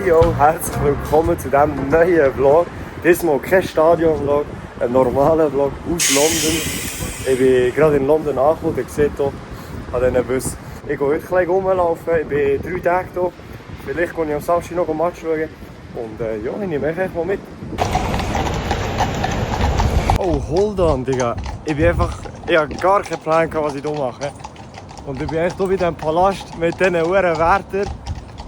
Yo, herzlich willkommen zu diesem neuen Vlog. Diesmal kein Stadion-Vlog, ein normaler Vlog aus London. Ich bin gerade in London angekommen, ihr seht hier an diesen Bus. Ich gehe heute ein bisschen rumlaufen, ich bin 3 Tage hier. Vielleicht gehe ich am Samstag noch ein Match schauen. Und ja, ich nehme euch mal mit. Oh, hold on, Digga. Ich habe gar keinen Plan, was ich hier mache. Und ich bin echt hier bei diesem Palast mit diesen Wärtern,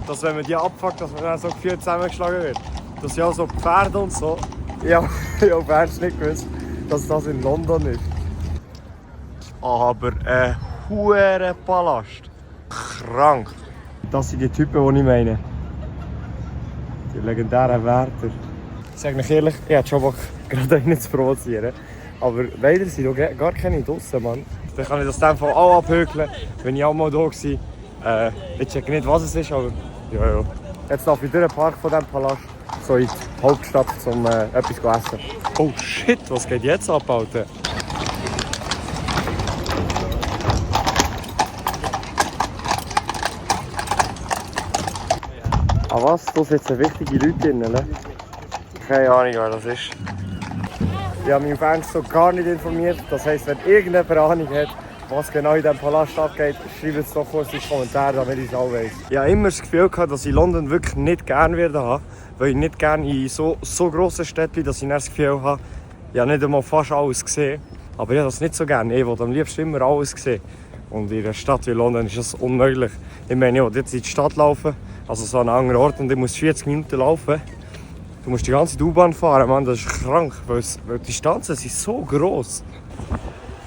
dass wenn man die abfuckt, dass man dann so gefühlt zusammengeschlagen wird. Das sind ja so Pferde und so. Ja, ich habe erst nicht gewusst, dass das in London ist. Aber ein hoher Palast. Krank. Das sind die Typen, die ich meine. Die legendären Wärter. Ich sage euch ehrlich, ich hätte schon Bock, gerade einen zu provozieren. Aber leider sind hier gar keine draussen, Mann. Dann kann ich das dann auch abhökeln, wenn ich auch mal da war. Ich check nicht, was es ist, aber ja. Jetzt darf ich durch den Park von diesem Palast so in die Hauptstadt, um etwas zu essen. Oh shit, was geht jetzt ab, Alter? Ah was? Da sind jetzt wichtige Leute drin, ne? Keine Ahnung, wer das ist. Ich habe mich auf Englisch so gar nicht informiert. Das heisst, wenn irgendjemand Ahnung hat, was genau in diesem Palast abgeht, schreibt es doch kurz in die Kommentare, damit ich es auch weiss. Ich habe immer das Gefühl gehabt, dass ich London wirklich nicht gerne werde haben, weil ich nicht gerne in so grossen Städten bin, dass ich das Gefühl habe, ich habe nicht einmal fast alles gesehen. Aber ich habe das nicht so gerne. Ich will am liebsten immer alles sehen. Und in einer Stadt wie London ist das unmöglich. Ich meine, ich will jetzt in die Stadt laufen, also so an einen anderen Ort, und ich muss 40 Minuten laufen. Du musst die ganze U-Bahn fahren, Mann, das ist krank, weil die Distanzen sind so gross.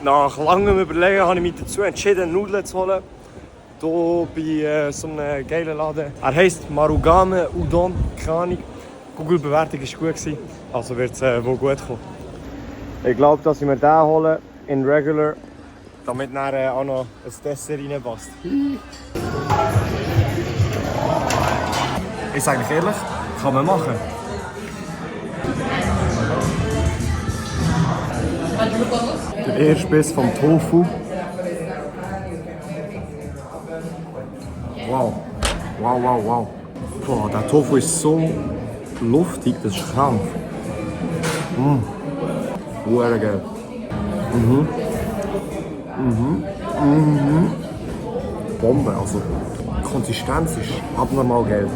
Nach langem Überlegen habe ich mich dazu entschieden, Nudeln zu holen. Hier bei so einem geilen Laden. Er heisst Marugame Udon, keine Ahnung. Google-Bewertung war gut, also wird es wohl gut kommen. Ich glaube, dass ich mir den hole, in Regular, damit dann auch noch ein Dessert reinpasst. Ich sage euch ehrlich, kann man machen. Der erste Biss vom Tofu. Wow. Wow. Boah, der Tofu ist so luftig, das ist krank. Sehr geil. Bombe, also die Konsistenz ist abnormal geil.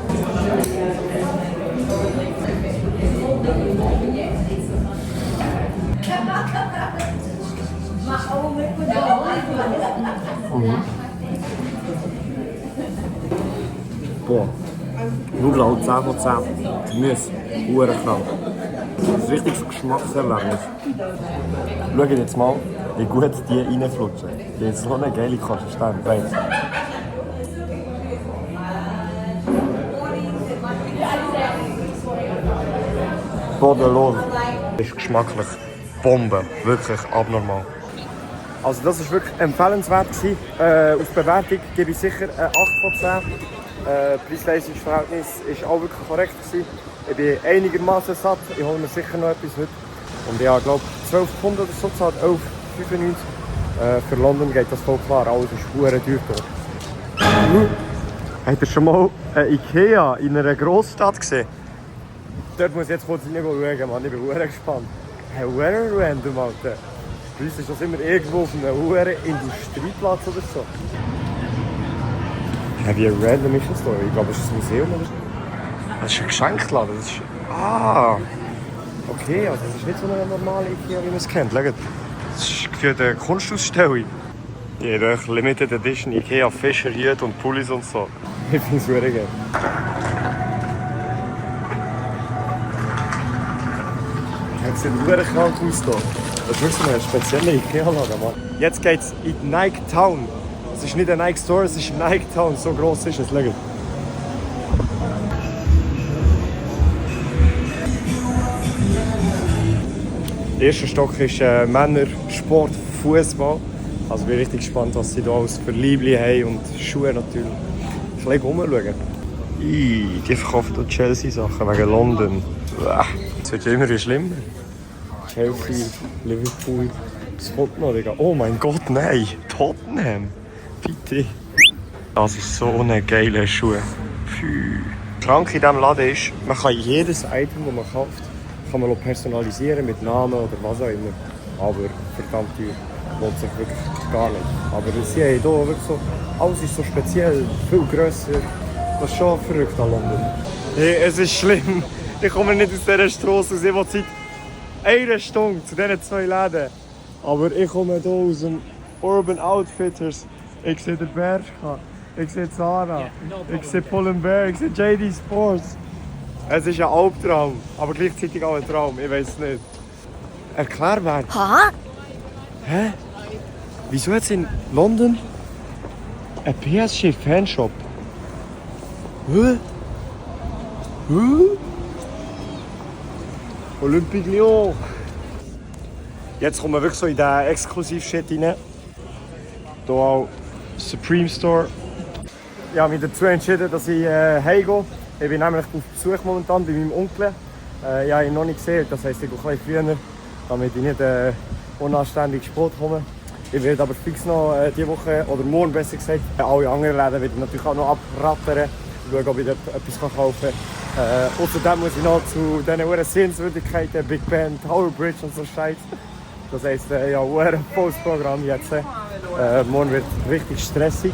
Boah, Nudeln halt 10 von 10. Gemüse, sehr krank. Das ist ein richtiges Geschmackserlebnis. Schaut jetzt mal, wie gut die reinflutschen. Die haben so eine geile Konsistenz. Bodenlos. Das ist geschmacklich Bombe, wirklich abnormal. Also das war wirklich empfehlenswert. Auf Bewertung gebe ich sicher 8 von 10. Preis-Leistungs-Verhältnis war auch wirklich korrekt. Ich bin einigermaßen satt, ich hole mir sicher noch etwas heute. Und ich habe, glaube ich, 12 Pfund oder so gezahlt, 11,95. Für London geht das voll klar, alles ist verdammt teuer hier. Habt ihr schon mal Ikea in einer Grossstadt gesehen? Dort muss ich jetzt kurz reinschauen, Mann. Ich bin verdammt gespannt. Hey, where random, Alter. Bei uns ist das immer irgendwo auf einem Industrieplatz oder so. Wie random ist das da? Ich glaube, es ist ein Museum oder so. Das ist ein Geschenkladen. Das ist... Okay, also das ist nicht so eine normale Ikea, wie man es kennt. Schaut, das ist gefühlt eine Kunstausstellung. Die haben Limited Edition Ikea Fischerhüte und Pullis und so. Ich finde es sehr geil. Es sieht sehr krank aus hier. Das ist wirklich eine spezielle Ikea-Laden, Mann. Jetzt geht es in die Nike Town. Es ist nicht ein Nike Store, es ist Nike Town. So gross ist es. Schaut. Der erste Stock ist Männer, Sport, Fußball. Also ich bin richtig gespannt, was sie hier alles für Liebling haben und Schuhe natürlich. Ein bisschen rumschauen. Die verkaufen hier Chelsea-Sachen wegen London. Es wird ja immer schlimmer. Chelsea, Liverpool, das kommt noch, Digga. Oh mein Gott, nein! Tottenham! Bitte! Das ist so eine geile Schuhe. Pfui. Kranke in diesem Laden ist, man kann jedes Item, das man kauft, kann man personalisieren mit Namen oder was auch immer. Aber verdammt teuer. Lohnt sich wirklich gar nicht. Aber sie haben hier wirklich so, alles ist so speziell, viel grösser. Das ist schon verrückt an London. Hey, es ist schlimm. Ich komme nicht aus dieser Straße aus. Ich will seit einer Stunde zu diesen 2 Läden. Aber ich komme hier aus dem Urban Outfitters. Ich sehe den Bershka, ich sehe Zara, ich sehe Pull&Bear, ich sehe JD Sports. Es ist ein Albtraum, aber gleichzeitig auch ein Traum. Ich weiß es nicht. Erklär mir. Ha? Hä? Wieso hat es in London einen PSG-Fanshop? Hä? Hä? Olympique Lyon. Jetzt kommen wir wirklich so in diesen Exklusiv-Shit rein. Hier auch Supreme Store. Ich habe mich dazu entschieden, dass ich heimgehe. Ich bin nämlich auf Besuch momentan bei meinem Onkel. Ich habe ihn noch nicht gesehen, das heisst, ich gehe ein bisschen früher, damit ich nicht unanständig spät komme. Ich werde aber fix noch diese Woche, oder morgen besser gesagt, alle anderen Läden werde ich natürlich auch noch abrattern. Schauen, ob ich dort etwas kaufen kann. Außerdem muss ich noch zu diesen Sehenswürdigkeiten, Big Ben, Tower Bridge und so Scheiß. Das heisst, ja, ein volles Programm jetzt. Morgen wird richtig stressig.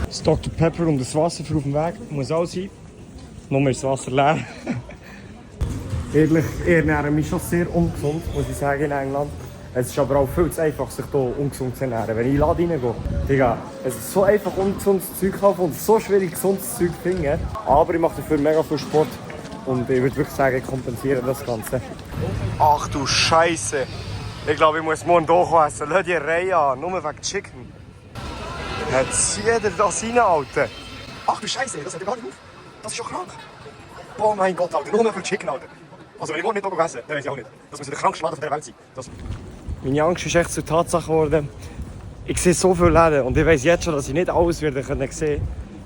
Das Dr. Pepper und das Wasser für auf dem Weg muss auch sein. Nur ist das Wasser leer. Ehrlich, ich ernähre mich schon sehr ungesund, muss ich sagen, in England. Es ist aber auch viel zu einfach, sich hier ungesund zu ernähren. Wenn ich in den Laden reingehe, Digga, es ist so einfach, ungesundes Zeug kaufen und so schwierig, gesundes Zeug zu finden. Aber ich mache dafür mega viel Sport und ich würde wirklich sagen, ich kompensiere das Ganze. Ach du Scheiße! Ich glaube, ich muss morgen hier essen. Lass die Reihe an, nur wegen Chicken. Hat jeder das rein, Alter? Ach du Scheiße, das hört gar nicht auf. Das ist schon krank. Oh mein Gott, Alter, nur für Chicken, Alter. Also wenn ich morgen nicht hier essen, dann weiß ich auch nicht. Das muss der krankste Laden der Welt sein. Meine Angst ist echt zur Tatsache geworden. Ich sehe so viele Läden und ich weiß jetzt schon, dass ich nicht alles sehen werde.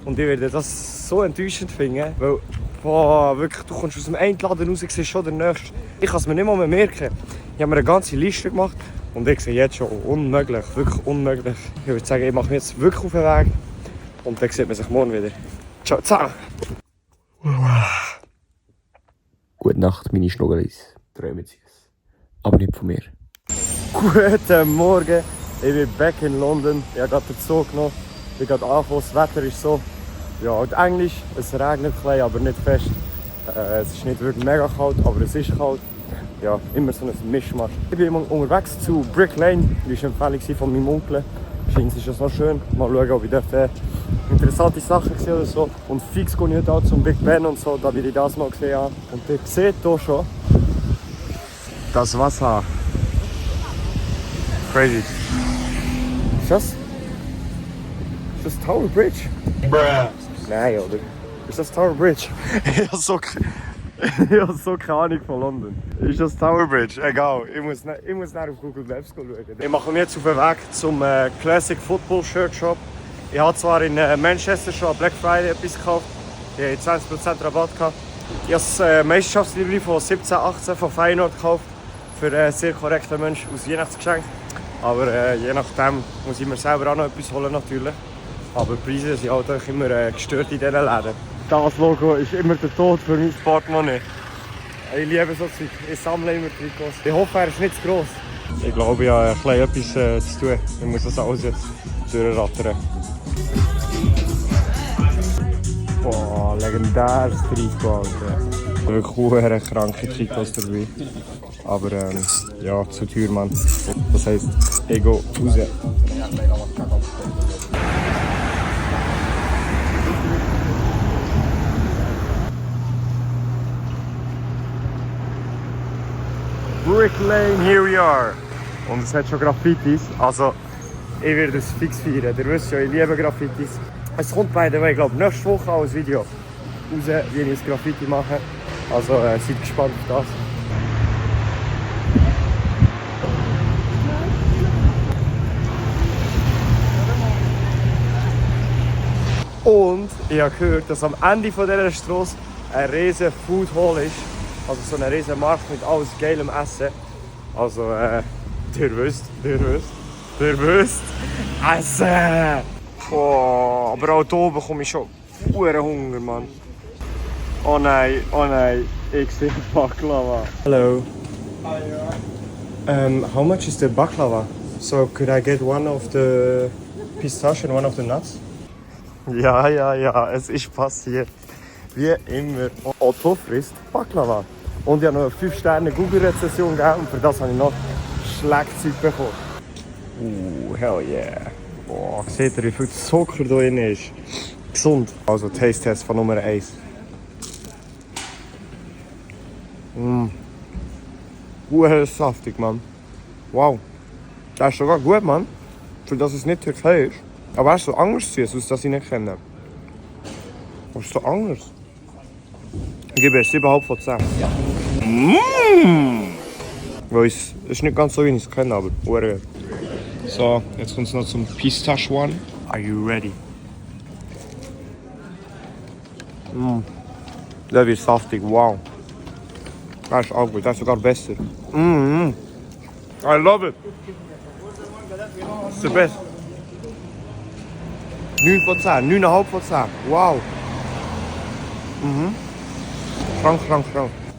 Und ich werde das so enttäuschend finden, weil boah, wirklich, du kommst aus dem einen Laden raus, siehst schon den nächsten. Ich kann es mir nicht mal mehr merken. Ich habe mir eine ganze Liste gemacht und ich sehe jetzt schon unmöglich, wirklich unmöglich. Ich würde sagen, ich mache mich jetzt wirklich auf den Weg und dann sieht man sich morgen wieder. Ciao zusammen! Gute Nacht, meine Schnuggelis. Träumen Sie es. Aber nicht von mir. Guten Morgen, ich bin back in London. Ich habe gerade den Zug genommen. Ich bin gerade angekommen, das Wetter ist so. Ja, halt Englisch, es regnet ein bisschen, aber nicht fest. Es ist nicht wirklich mega kalt, aber es ist kalt. Ja, immer so ein Mischmasch. Ich bin unterwegs zu Brick Lane, das war eine Empfehlung von meinem Onkel. Scheint es ist noch schön. Mal schauen, ob ich dort interessante Sachen sehe oder so. Und fix gehe ich heute auch zum Big Ben und so, da ich das mal gesehen habe. Und ihr seht hier schon das Wasser. Crazy. Ist das? Ist das Tower Bridge? Bruh. Nein, oder? Ist das Tower Bridge? Ich habe so keine Ahnung von London. Ist das Tower Bridge? Egal, ich muss nachher auf Google Maps schauen. Ich mache mich jetzt auf den Weg zum Classic Football Shirt Shop. Ich habe zwar in Manchester schon Black Friday etwas gekauft. Ich hatte 20% Rabatt gehabt. Ich habe das Meisterschaftsliebling von 17-18 von Feyenoord gekauft. Für einen sehr korrekten Mensch aus Weihnachtsgeschenk. Aber je nachdem muss ich mir selber auch noch etwas holen natürlich. Aber die Preise sind halt auch immer gestört in diesen Läden. Das Logo ist immer der Tod für mein Portemonnaie. Ich liebe so Zeug. Ich sammle immer Trikots. Ich hoffe, er ist nicht zu gross. Ich glaube, ich habe etwas zu tun. Ich muss das alles jetzt durchrattern. Boah, legendäres Trikot, Alter. Wirklich kranke Trikots dabei. Aber ja, zu teuer, Mann. Das heisst, ich gehe raus. Brick Lane, here we are. Und es hat schon Graffitis, also ich werde es fix feiern. Ihr wisst ja, ich liebe Graffitis. Es kommt by the way, ich glaube nächste Woche als Video raus, wie ich ein Graffiti mache. Also seid gespannt auf das. Und ich habe gehört, dass am Ende dieser Straße ein riesen Food Hall ist. Also so ein riesen Markt mit alles geilem Essen. Also, ihr wisst. Essen! Boah, aber auch hier bekomme ich schon Hunger, Mann. Oh nein, ich sehe Baklava. Hello. How much is the baklava? So could I get one of the pistachio and one of the nuts? Ja, es ist passiert. Wie immer. Otto frisst Baklava. Und ich habe noch eine 5-Sterne-Google-Rezession gegeben und für das habe ich noch Schlagzeug bekommen. Hell yeah. Boah, seht ihr, wie viel Zucker da drin ist? Gesund. Also Taste-Test von Nummer 1. Saftig, Mann. Wow. Das ist sogar gut, Mann. Für das es nicht Türkei ist. Aber er ist so anders, als das ich nicht kenne. Was ist so anders? Ich gebe 7,5 von 10. Weil es ist nicht ganz so, wie ich es kenne, aber gut. So, jetzt kommt es noch zum Pistachio One. Are you ready? Der wird saftig, wow. Das ist auch gut, das ist sogar besser. I love it. Das ist der Beste. 9 von 10, 9,5 von 10. Wow. Krank.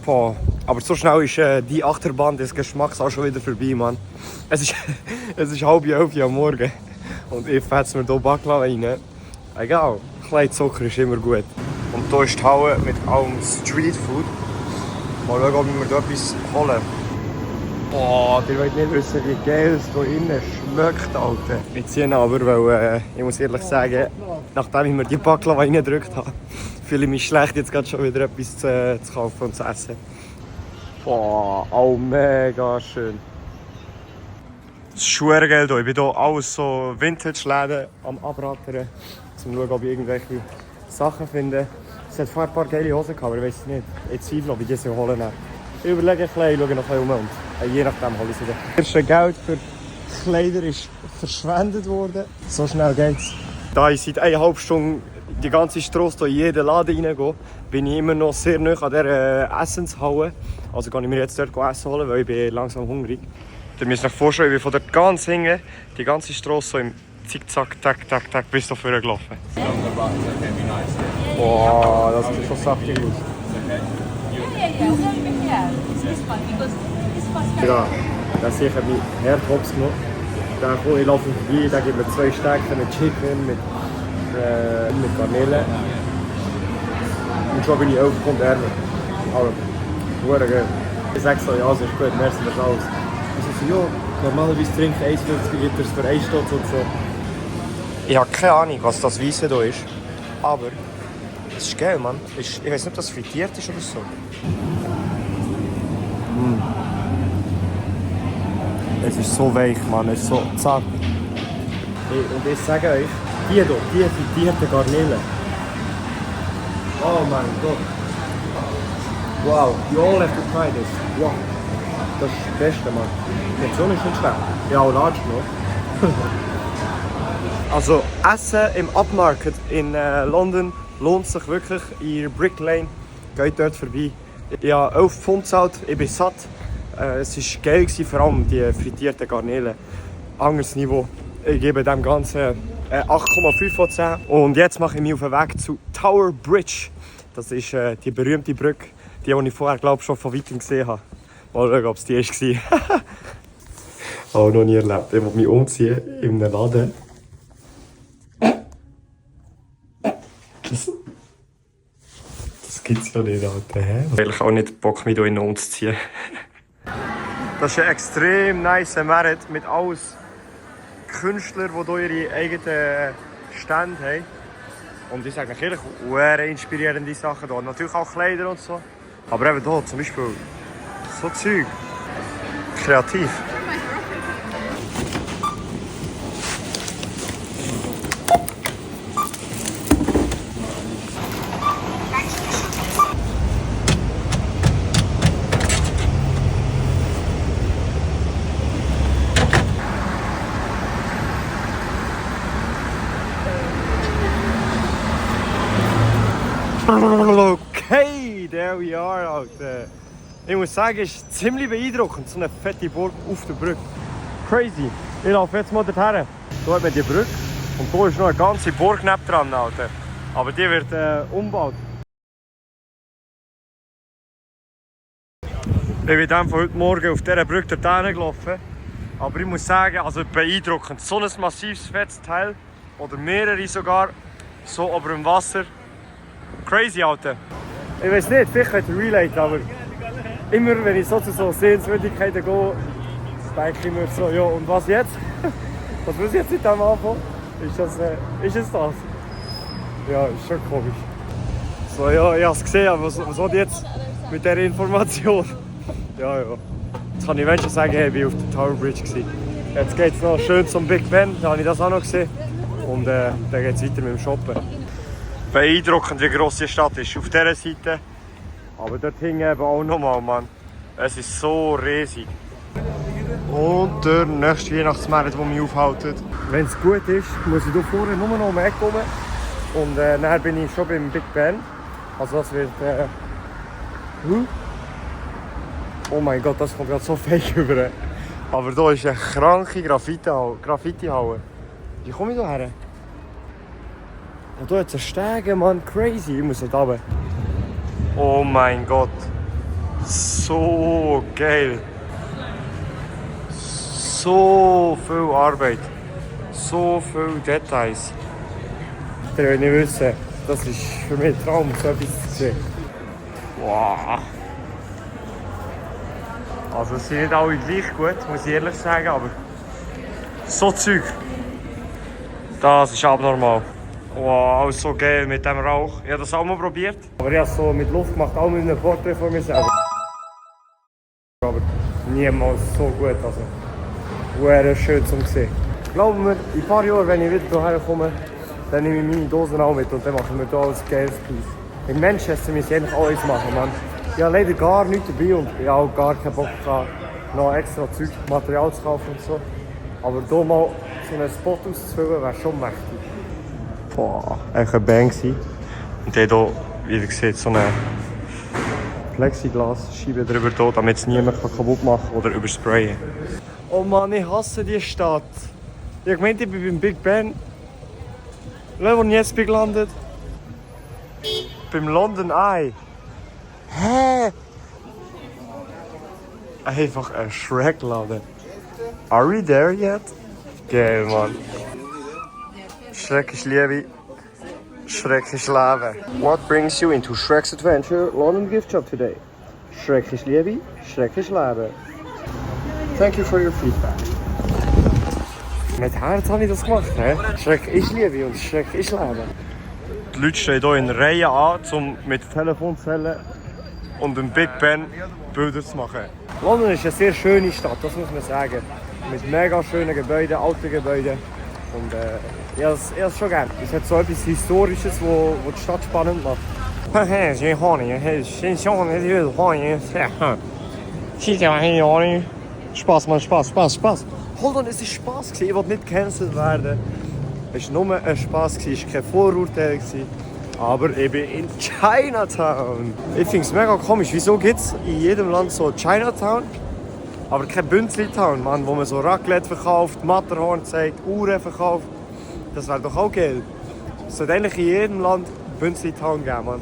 Boah. Aber so schnell ist die Achterbahn des Geschmacks auch schon wieder vorbei, Mann. Es ist 10:30 am Morgen und ich fetze mir hier Baklava rein. Egal, ein bisschen Zucker ist immer gut. Und hier ist die Halle mit allem Streetfood. Mal schauen, ob ich mir da etwas holen. Boah, ihr wollt nicht wissen, wie geil es hier innen schmeckt, Alter. Ich ziehe ihn aber, weil ich muss ehrlich sagen, nachdem ich mir die Baklava reingedrückt habe, fühle ich mich schlecht, jetzt gerade schon wieder etwas zu kaufen und zu essen. Boah, auch mega schön. Es ist schwer geil hier. Ich bin hier alles so Vintage-Läden am Abrattern, um zu schauen, ob ich irgendwelche Sachen finde. Es hat vorher ein paar geile Hosen gehabt, aber ich weiß es nicht. Ich zweifle, ob ich diese holen kann. Ich überlege ein bisschen, schaue noch ein bisschen um und je nachdem hole ich sie dann. Das erste Geld für Kleider ist verschwendet worden. So schnell geht's. Da ich seit 1,5 Stunden die ganze Strasse in jeden Laden reingehe, bin ich immer noch sehr nah an dieser Essenshalle. Also kann ich mir jetzt dort Essen holen, weil ich bin langsam hungrig. Ihr müsst euch vorstellen, ich bin von dort ganz hinten die ganze Strasse so im Zickzack, tack, bis da vorne gelaufen. Boah, das sieht schon saftig aus. Ja, das hier habe ich Herdhops genommen. Ich laufe vorbei, da gibt es 2 Stärken mit Chicken, mit Garnelen. Und schon bin ich aufgekommen, ehrlich. Aber, sehr geil. Ich sage so, ja, es ist gut, merci, das ist alles. Ich so, ja, normalerweise trinke ich 1,50 Liter für 1 Stutz und so. Ich habe keine Ahnung, was das Weisse hier ist. Aber, es ist geil, Mann. Ich weiß nicht, ob das frittiert ist oder so. Es ist so weich, Mann, es ist so zart. Und ich sage euch, die frittierte Garnelen. Oh mein Gott. Wow, you all have to try this. Wow. Das ist das Beste, Mann. Die Portion ist nicht schlecht. Ja, auch large noch. Also, Essen im Upmarket in London lohnt sich wirklich. In Brick Lane, geht dort vorbei. Ich habe 11 Pfund gezahlt, ich bin satt. Es war geil, vor allem die frittierten Garnelen. Anderes Niveau. Ich gebe dem Ganzen 8,5 von 10. Und jetzt mache ich mich auf den Weg zu Tower Bridge. Das ist die berühmte Brücke, die ich vorher schon von weitem gesehen habe. Mal schauen, ob es die war. Auch noch nie erlebt. Ich muss mich umziehen in einem Laden. Das gibt es ja nicht, Alter. Ich habe auch nicht Bock, mich hier in den umzuziehen. Das ist ein extrem nice Markt mit alles Künstlern, die hier ihre eigenen Stände haben. Und ich sage natürlich, sehr inspirierende Sachen hier. Natürlich auch Kleider und so. Aber eben hier zum Beispiel so Zeug. Kreativ. Okay, there we are, Alter. Ich muss sagen, es ist ziemlich beeindruckend, so eine fette Burg auf der Brücke. Crazy. Ich laufe jetzt mal dorthin. Hier hat man die Brücke und hier ist noch eine ganze Burg nebendran, Alter. Aber die wird umgebaut. Ich bin dann von heute Morgen auf dieser Brücke dorthin gelaufen. Aber ich muss sagen, also beeindruckend. So ein massives fettes Teil, oder mehrere sogar, so über dem Wasser. Crazy, Alter. Ich weiß nicht, vielleicht könnt ihr relate, aber immer wenn ich so zu so Sehenswürdigkeiten gehe, denke ich mir so, ja, und was jetzt? Was muss ich jetzt mit dem anfangen? Ist es das? Ja, ist schon komisch. So, ja, ich habe es gesehen, aber was soll jetzt mit dieser Information? Ja. Jetzt kann ich wenigstens sagen, hey, ich war auf der Tower Bridge gewesen. Jetzt geht es noch schön zum Big Ben, da habe ich das auch noch gesehen. Und dann geht es weiter mit dem Shoppen. Beeindruckend, wie gross die Stadt ist. Auf dieser Seite. Aber dort hinten eben auch nochmal, Mann. Es ist so riesig. Und der nächste Weihnachtsmarkt, der mich aufhält. Wenn es gut ist, muss ich hier vorne nur noch um die Ecke kommen. Und dann bin ich schon beim Big Ben. Also das wird... Oh mein Gott, das kommt gerade so fake über. Aber hier ist eine kranke Graffiti-Halle. Wie komme ich hierher? Und hier hat es Stege, Mann, crazy. Ich muss nicht runter. Oh mein Gott. So geil. So viel Arbeit. So viele Details. Ihr wollt nicht wissen, das ist für mich ein Traum, so etwas zu sehen. Wow. Also es sind nicht alle gleich gut, muss ich ehrlich sagen, aber so Zeug, das ist abnormal. Wow, alles so geil mit dem Rauch. Ich habe das auch mal probiert. Aber ich habe es so mit Luft gemacht, auch mit einem Porträt von mir selber. Aber niemals so gut, also sehr schön zum sehen. Glauben mir, in ein paar Jahren, wenn ich wieder hierher komme, dann nehme ich meine Dosen auch mit und dann machen wir hier alles geiles Preis. In Manchester müssen wir eigentlich alles machen, Mann. Ich habe leider gar nichts dabei und ich habe auch gar keinen Bock gehabt, noch extra Zeug, Material zu kaufen und so. Aber hier mal so einen Spot auszufüllen, wäre schon mächtig. Boah, echt ein Bang gewesen. Und hier, wie ihr seht, so eine Plexiglasscheibe drüber, damit es niemand kaputt machen kann oder übersprayen. Oh Mann, ich hasse diese Stadt. Ich habe gemeint, ich bin beim Big Ben. Schau, wo ich jetzt bin gelandet. Beim London Eye. Hä? Einfach ein Shrek-Laden. Are we there yet? Geil, Mann. Shrek ist Liebe. Shrek ist Leben. What brings you into Shrek's Adventure London Gift Shop today? Shrek ist Liebe. Shrek ist Leben. Thank you for your feedback. Mit Herz habe ich das gemacht, he? Shrek ist Liebe und Shrek ist Leben. Die Leute stehen hier in Reihe an, um mit Telefonzellen und dem Big Ben Bilder zu machen. London ist eine sehr schöne Stadt, das muss man sagen. Mit mega schönen Gebäuden, alten Gebäuden. Und ich habe es schon gerne. Es hat so etwas Historisches, was die Stadt spannend macht. Spaß, Mann, Spaß. Hold on, es war Spaß. Ich wollte nicht gecancelt werden. Es war nur ein Spaß, es war kein Vorurteil. Aber ich bin in Chinatown. Ich finde es mega komisch. Wieso gibt es in jedem Land so Chinatown, aber kein Bünzli-Town, Mann, wo man so Raclette verkauft, Matterhorn zeigt, Uhren verkauft. Das wäre doch auch geil. Es sollte eigentlich in jedem Land Bünzli-Town geben, Mann.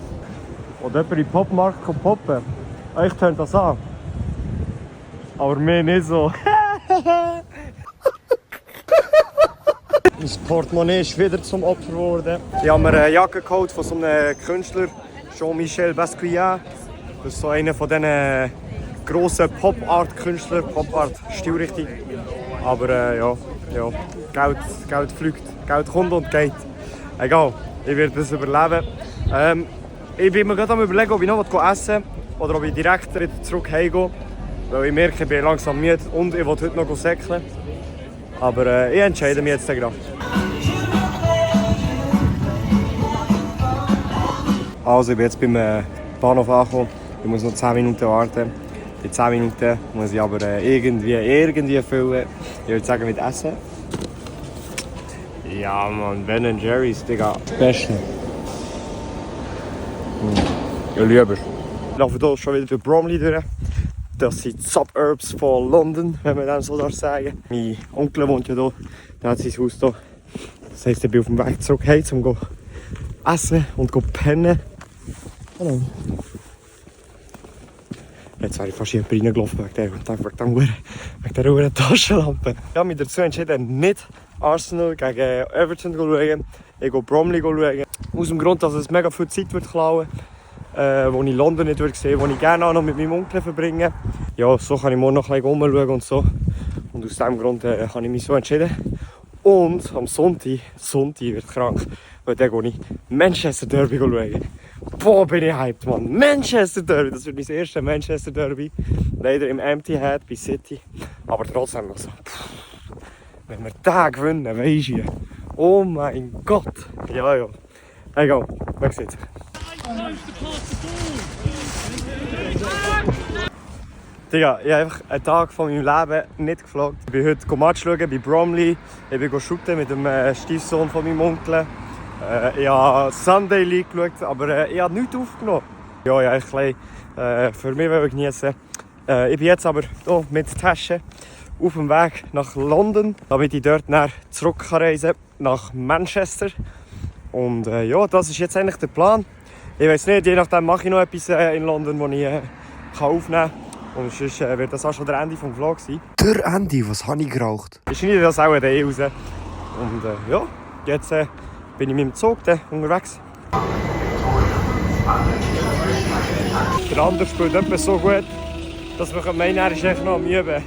Oder jemand in den Popmarkt kommt poppen. Euch tönt das an. Aber mir nicht so. Mein Portemonnaie ist wieder zum Opfer geworden. Ich habe mir eine Jacke geholt von so einem Künstler, Jean-Michel Basquiat. Das ist so einer von diesen grossen Pop-Art-Künstlern, Pop-Art-Stilrichtung. Aber ja, Geld fliegt, Geld kommt und geht. Egal, ich werde das überleben. Ich bin mir gerade am Überlegen, ob ich noch essen will oder ob ich direkt wieder zurück heimgehe. Weil ich merke, ich bin langsam müde und ich will heute noch säckeln. Aber ich entscheide mich jetzt gerade. Also ich bin jetzt beim Bahnhof angekommen. Ich muss noch 10 Minuten warten. Die 10 Minuten muss ich aber irgendwie füllen. Ich würde sagen mit Essen. Ja Mann, Ben & Jerry's, Digga. Beste. Ja, lieber. Ich laufe hier schon wieder durch Bromley durch. Das sind die Suburbs von London, wenn man das so sagen darf. Mein Onkel wohnt ja hier, der hat sein Haus hier. Das heisst, ich bin auf dem Weg zurück heim, um zu essen und zu pennen. Hallo. Jetzt wäre ich fast hier reingelaufen wegen dieser Taschenlampe. Ich habe mich dazu entschieden, nicht Arsenal gegen Everton zu schauen. Ich gehe Bromley schauen. Aus dem Grund, dass es mega viel Zeit wird klauen wird, wo ich London nicht sehen würde, wo ich gerne auch noch mit meinem Onkel verbringen. Ja, so kann ich morgen noch ein bisschen rumschauen und so. Und aus diesem Grund habe ich mich so entschieden. Und am Sonntag wird krank, weil dann gehe ich Manchester Derby schauen. Boah, bin ich hyped, Mann. Manchester Derby, das wird mein erstes Manchester Derby. Leider im Empty Head bei City. Aber trotzdem noch so. Wenn wir den gewinnen, weisst du. Oh mein Gott. Ja, ja. Egal, man sieht sich. Digga, ich habe einfach einen Tag von meinem Leben nicht geflogen. Ich bin heute Match schauen bei Bromley. Ich bin shooten mit dem Stiefsohn von meinem Onkel. Ich habe Sunday League geschaut, aber ich habe nichts aufgenommen. Ja, ich wollte ein bisschen für mich genießen. Ich bin jetzt aber hier mit der Tasche auf dem Weg nach London, damit ich dort zurückreisen kann nach Manchester. Und ja, das ist jetzt eigentlich der Plan. Ich weiß nicht, je nachdem mache ich noch etwas in London, das ich aufnehmen kann. Und sonst wird das auch schon der Ende des Vlogs sein. Der Ende, was habe ich geraucht? Ich schneide das auch raus. Und ja, jetzt bin ich mit dem Zug unterwegs. Der andere spielt etwa so gut, dass man meinen, er ist echt noch am Üben.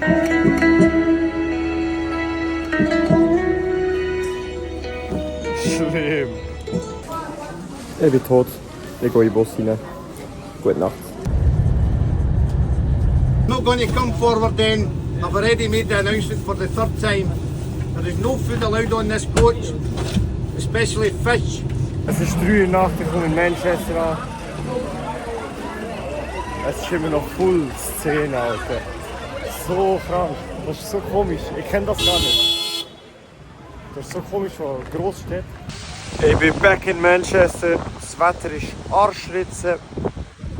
Schlimm. Ich bin tot. Ich gehe in den Bus rein. Gute Nacht. Not going to come forward then. I've already made the announcement for the third time. There is no food allowed on this coach, especially fish. Es ist 3 Uhr nachts, ich komme in Manchester an. Es ist immer noch voll Szene, Alter. So krank. Das ist so komisch. Ich kenne das gar nicht. Das ist so komisch von Großstädten. Ich bin back in Manchester. Das Wetter ist Arschritze.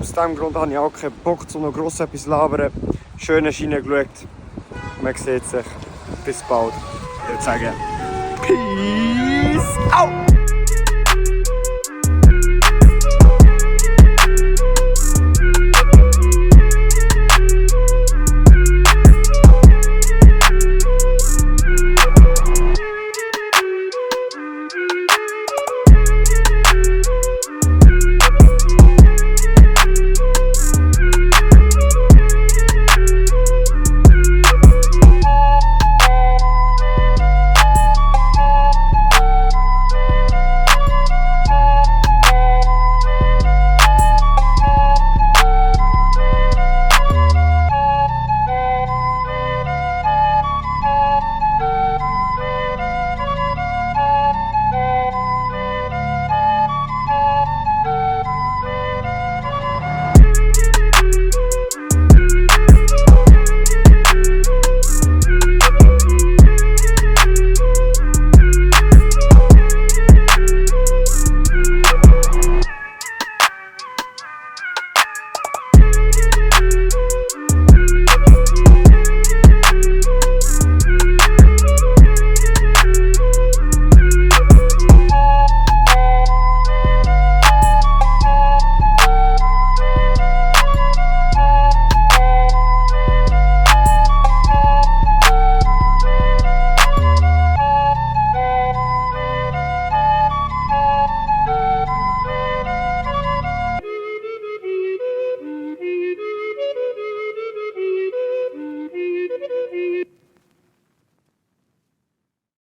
Aus diesem Grund habe ich auch keinen Bock, zu noch gross etwas zu labern. Schön hineingeschaut. Man sieht sich. Bis bald. Ich würde sagen, Peace out!